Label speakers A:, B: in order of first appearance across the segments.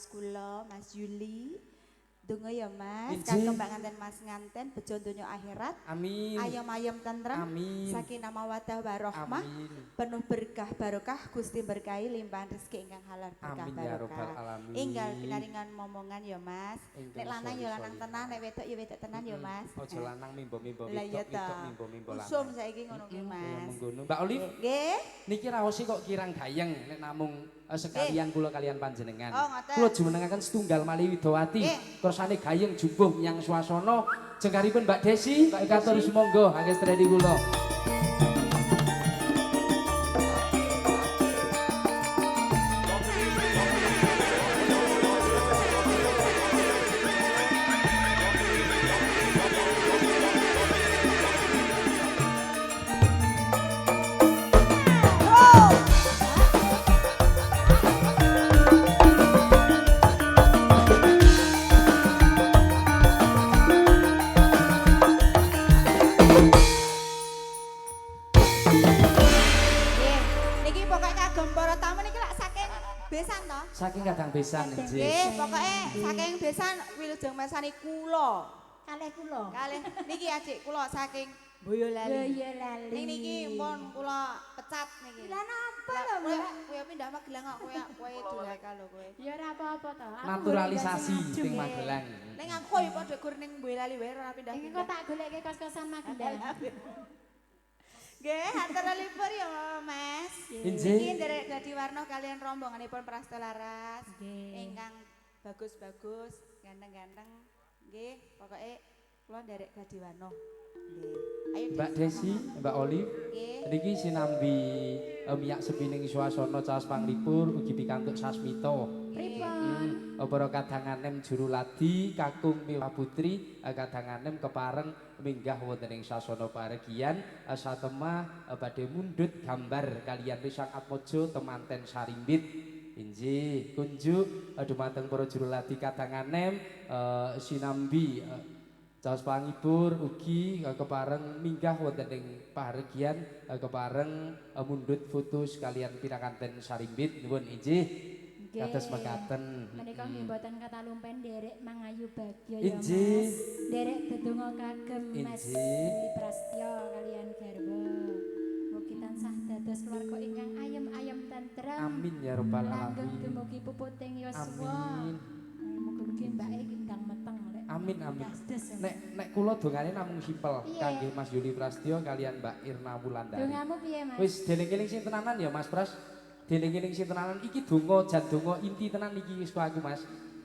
A: Kula Mas Yuli. Donga ya Mas,
B: Injih.
A: kagem panganten Mas nganten bejo donya akhirat.
B: Amin.
A: Ayom-ayom tentrem.
B: Amin.
A: Sakinah mawaddah warahmah.
B: Amin.
A: Penuh berkah barokah, Gusti berkahi limpahan rezeki ingkang halal berkah
B: Amin ya
A: barokah.
B: robbal alamin.
A: Enggal pinaringan momongan ya Mas.
B: Ingkang
A: Nek lanang ya lanang
B: sholih-sholihah.
A: tenan, nek wedok ya wedok tenan ya Mas.
B: Aja lanang mimbo-mimbo
A: Lah iya
B: wedok,
A: ta.
B: wedok mimbo-mimbo lanang.
A: Usum saiki ngono ki
B: Kaya
A: Mas.
B: mengkono. Mbak Olive,
A: Nggih.
B: niki raose kok kirang gayeng nek namung sekalian kula kalian panjenengan.
A: Oh, ngoten.
B: Kula jumenengaken setunggal malih widowati.
A: Nggih.
B: Kersane gayeng jumbuh menyang swasana. Jengkaripun Mbak Desi, katur sumangga angges treni kula.
A: Nggih. Niki pokoke kagem para tamu niki lak saking besan to.
B: Saking kadang besan nggih.
A: Nggih, pokoke saking besan wilujeng mesani kula.
C: Kalih kula.
A: Kalih niki adik kula saking Boyolali.
C: Boyolali.
A: Ning niki pun kula pecat niki.
C: Lah napa lho, Mbak?
A: Kowe pindah Magelang kok kowe kowe durhaka lho kowe.
C: Ya ora apa-apa to. Aku
B: Naturalisasi
C: golek
B: teng
C: ngajeng.
B: Magelang.
A: Ning aku koyo padha gur ning Boyolali wae ora
C: Iki kok
A: pindah-pindah.
C: tak golekke kos-kosan Magelang.
A: Nggih, hatur libur ya Mas.
B: Injih.
A: Niki nderek gladi warna kalian rombonganipun Prasto Laras.
C: Nggih.
A: Ingkang bagus-bagus, ganteng-ganteng. Nggih, pokoke kula nderek gladi warna. Nggih. Ayo
B: Mbak Desi, Mbak Olive,
A: Nggih.
B: niki sinambi miyak sepining swasana caos panglipur ugi pikantuk sasmita.
C: Pripun?
B: Para kadanganem juru ladi kakung miwah putri kadanganem kepareng minggah wonten ing sasana paregian satemah badhe mundhut gambar kaliyan Risang Atmojo temanten sarimbit. Injih kunjuk dumateng para juru ladi kadanganem sinambi caos pangibur ugi kepareng minggah wonten ing paregian kepareng mundhut foto sekalian pinakanten sarimbit. Nuwun injih.
C: Nggih.
B: Kados mekaten.
C: Menika nggih mboten katalumpen nderek mangayu bagya ya
B: Injih.
C: Mas. Nderek dedonga kagem Mas
B: Injih.
C: Yuli Prastya kalian garwa. Mugi tansah dados keluarga ingkang ayem-ayem tentrem.
B: Amin ya robbal
C: Langgeng
B: alamin.
C: dumugi puputing yuswa.
B: Amin.
C: Mugi-mugi mbake ndang meteng lek.
B: Amin amin.
C: Das-das ya.
B: Nek nek kula dongane namung simpel
C: Piye?
B: kangge Mas Yuli Prastya kalian Mbak Irna Wulandari.
C: Dongamu piye Mas?
B: Wis deling-eling sing tenanan ya Mas Pras. Deling-eling sing tenanan iki donga jan donga inti tenan iki wis kok aku Mas.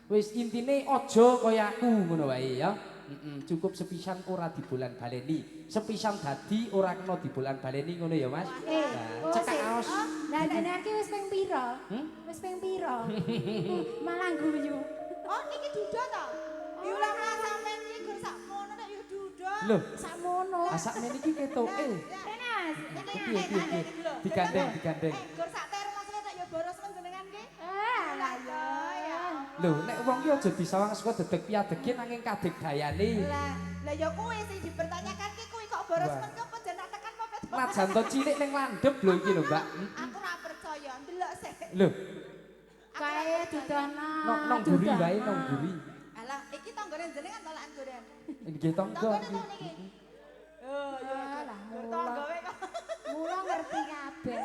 B: Wis intine aja kaya aku ngono wae ya. Cukup sepisan ora dibolan baleni. Sepisan dadi ora kena dibolan baleni ngono ya Mas. Nah,
C: Oh,
B: cekak
C: sik.
B: aos.
C: Lah jenengan ki wis ping pira?
B: Hmm?
C: Wis ping pira? Malah guyu.
A: Oh, niki duda to? Diulang lah sampean iki gur sakmono nek yo duda.
B: Loh,
C: Sakmono.
B: asakne niki ketoke.
C: Rene Mas.
A: Iki
B: Piye piye piye. Digandeng digandeng.
A: Gur sak termos nek yo boros men jenengan ki.
C: Ah,
A: Lah yo ya.
B: Lho, nek wong ki aja disawang saka dedeg piadege nanging kadeg dayane.
A: Lah, lah ya kuwi sing dipertanyakan ki kuwi kok boros
B: Wah.
A: men ki apa jan tekan apa petok.
B: Najan to cilik ning landhep lho iki lho, Mbak.
A: Aku ora percaya, ndelok sik.
B: Lho,
A: Aku ora
C: Kae
A: percaya.
C: dudono.
B: nong nong buri wae nong buri.
A: Alah, iki tanggane jenengan to lakan goren.
B: Nggih tangga
A: Tanggane
B: iki.
A: to niki. Oh, ya
C: Alah,
A: gur
C: mula.
A: tanggawe kok.
C: Mula ngerti kabeh.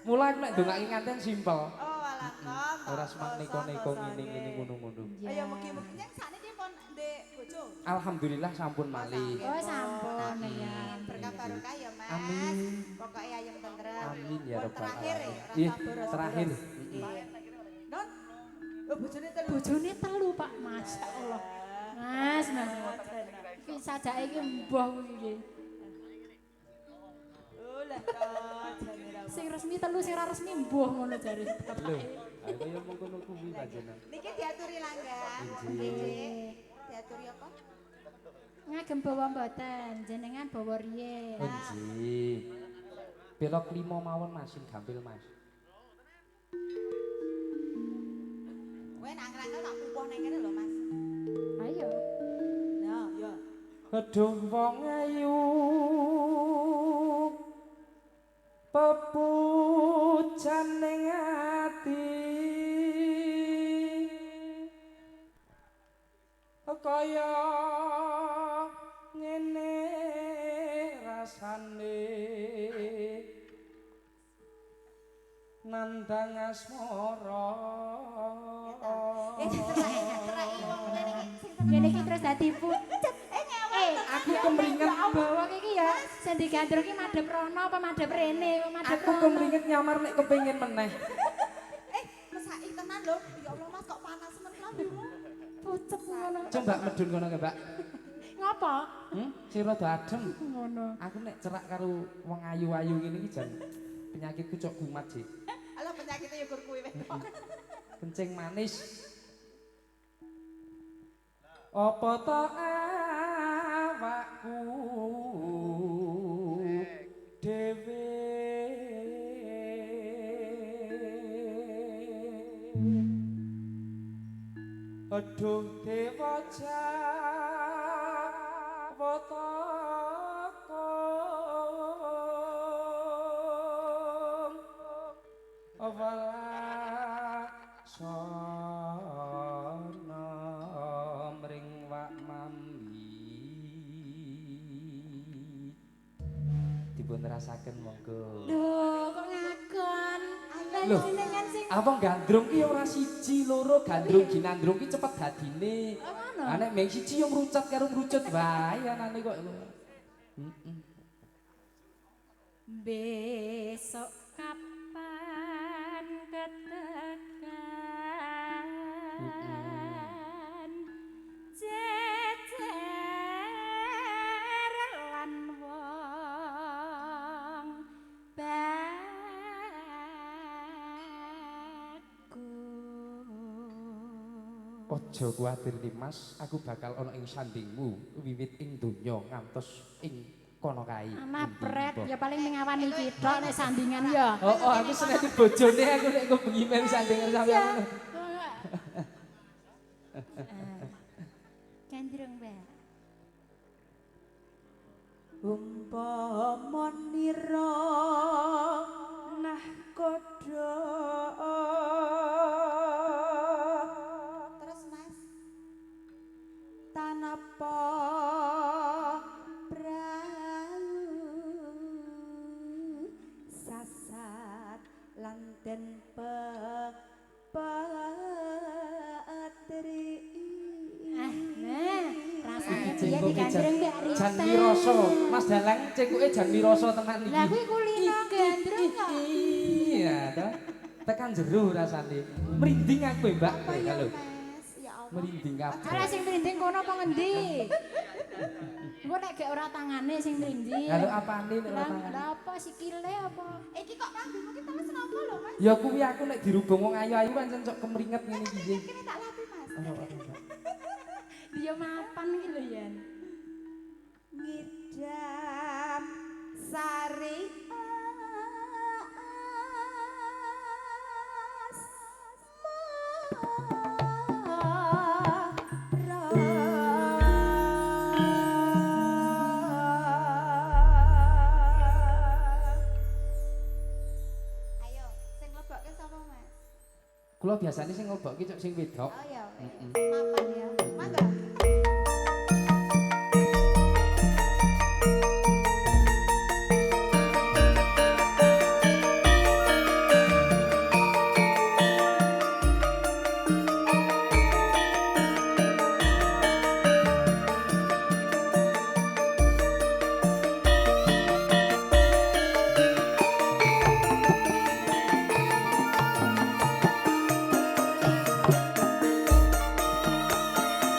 B: Mula aku nek ndongake nganten simpel.
A: Oh, alah kom.
B: Ora semang neko-neko ngene-ngene ngono-ngono.
A: Ayo mugi-mugi nyang sakniki pun ndek bojo.
B: Alhamdulillah sampun malih.
C: Oh, sampun ya.
A: Berkah barokah ya, Mas.
B: Amin.
A: Pokoke ayem tentrem.
B: Amin ya
A: Pun
B: robbal
A: terakhir
B: alamin.
A: ya, ora
B: Ih,
A: usah boros-boros.
B: terakhir.
A: Iya. Non. Oh, bojone telu.
C: Bojone telu, Pak. Masya Allah. Mas, Mas. Iki sajake iki mbah kuwi iki.
A: Oh, lah to, jane ra.
C: Sing resmi telu, sing ora resmi mbah ngono jare
B: Lho,
C: bapake.
B: ayo kaya mengkono kuwi panjenengan.
A: Niki diaturi langgar.
B: Injih.
A: Nggih. Diaturi apa?
C: Ngagem bawa mboten, jenengan bawa riyen.
B: Injih. Belok 5 mawon Mas sing gampil Mas.
A: Kowe nek angkel-angkel tak pupuh nang kene lho, Mas.
C: Ayo.
A: Nah, ya.
B: Aduh wong ayu pepujane ati. Sumandang asmara.
C: Ngene iki terus dadi pucet.
B: Aku kemringet
C: bawa iki ya. Sing digandrung iki madhep rono apa madhep rene, apa madhep
B: Aku kemringet nyamar nek kepengin meneh.
A: Mesake tenan lho. Ya Allah Mas kok panas men lambimu.
C: Pucet ngono.
B: Coba medun kono ke, Mbak.
C: Ngopo?
B: Sing rada adem.
C: Ngono.
B: Aku nek cerak karo wong ayu-ayu ngene iki jan penyakitku cok kumat sih.
A: Alah penyakitnya ya gur kuwi wis.
B: Kencing manis. Apa ta awakku dhewe aduh dewa Jawata sono mring wak mami dipun rasaken monggo.
C: Lho kok ngakon?
B: Lho apa gandrung ki ora siji loro gandrung ginandrung ki cepet dadine.
C: Oh ngono.
B: Lah nek mung siji yo ngrucut karo ngrucut wae anane kok. Heeh.
C: Besok kapan ketekan jejer lan wong bagus.
B: Aja kuwatir Dimas, aku bakal ana ing sandingmu wiwit ing donya ngantos ing kono kae.
C: Ana pret ya paling mengawan iki tok nek sandingan ya.
B: Oh, oh aku seneng bojone aku nek engko bengi melu sandingan sampeyan ngono.
C: Gandrung, Mbak.
A: Umpama nira nahkoda terus Mas tanapa sasat lan den petri.
C: Ah, nah, rasane piye digandrung Mbak Rita?
B: Jan mirasa, Mas Dalang cengkuke jan mirasa tenan iki.
C: Lah kuwi kulino gandrung kok.
B: Iya, ta. Tekan jero rasane. Merinding aku, Mbak.
A: Apa ya,
B: Lho.
A: Mas? Ya Allah.
B: Merinding kabeh.
C: Ala sing merinding kono apa ngendi? Engko nek gek ora tangane sing merinding.
B: Lah lho apane nek ora tangane?
C: Lah apa sikile apa?
A: Iki kok lambimu ki teles napa lho, Mas?
B: Ya kuwi aku nek dirubung wong ayu-ayu pancen cok kemringet ngene iki.
A: Kene tak lapi, Mas.
B: Ora ora. Mbak.
C: Dia mapan iki lho, Yen.
A: Ngidam sari Ayo, sing lebokke sapa, Mas?
B: Kula biasane sing nglebokke cok sing wedok.
A: Oh ya, wis. Mapan ya. Mangga.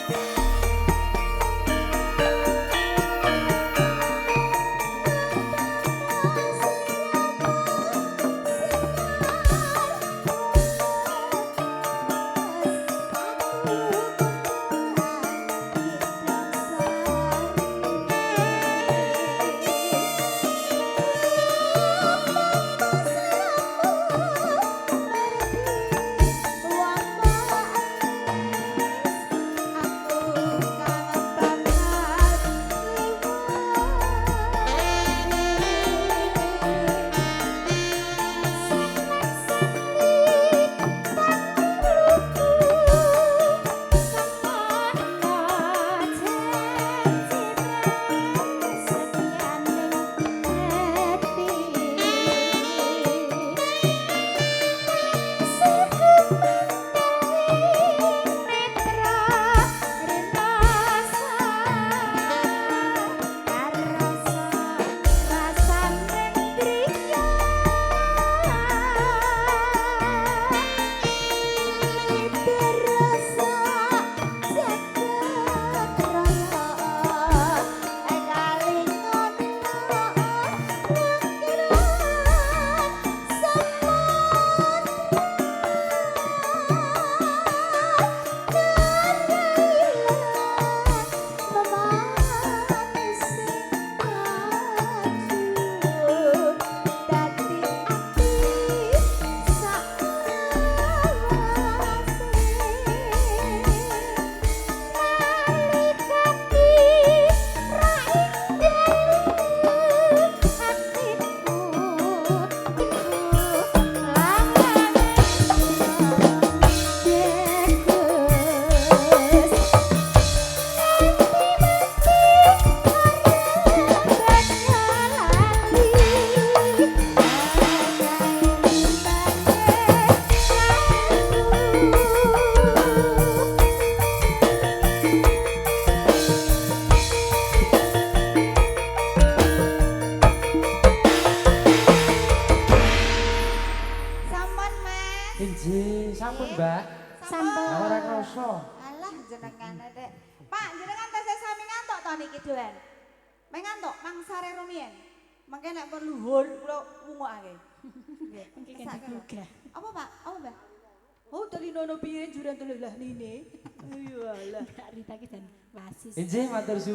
B: Thank poso.
A: Alah jenengan Dek. Pak, jenengan tesih sami ngantuk to niki doan. Meng ngantuk mangsare rumiyin. Mangke nek perlu hol kula wungokake. Nggih.
C: Mungkin kena gugah.
A: Apa, Pak? Apa, Mbak? Oh, telinono piye juran telulah nine. Iya alah.
C: Mbak Rita ki jan wasis.
B: Injih matur suwun.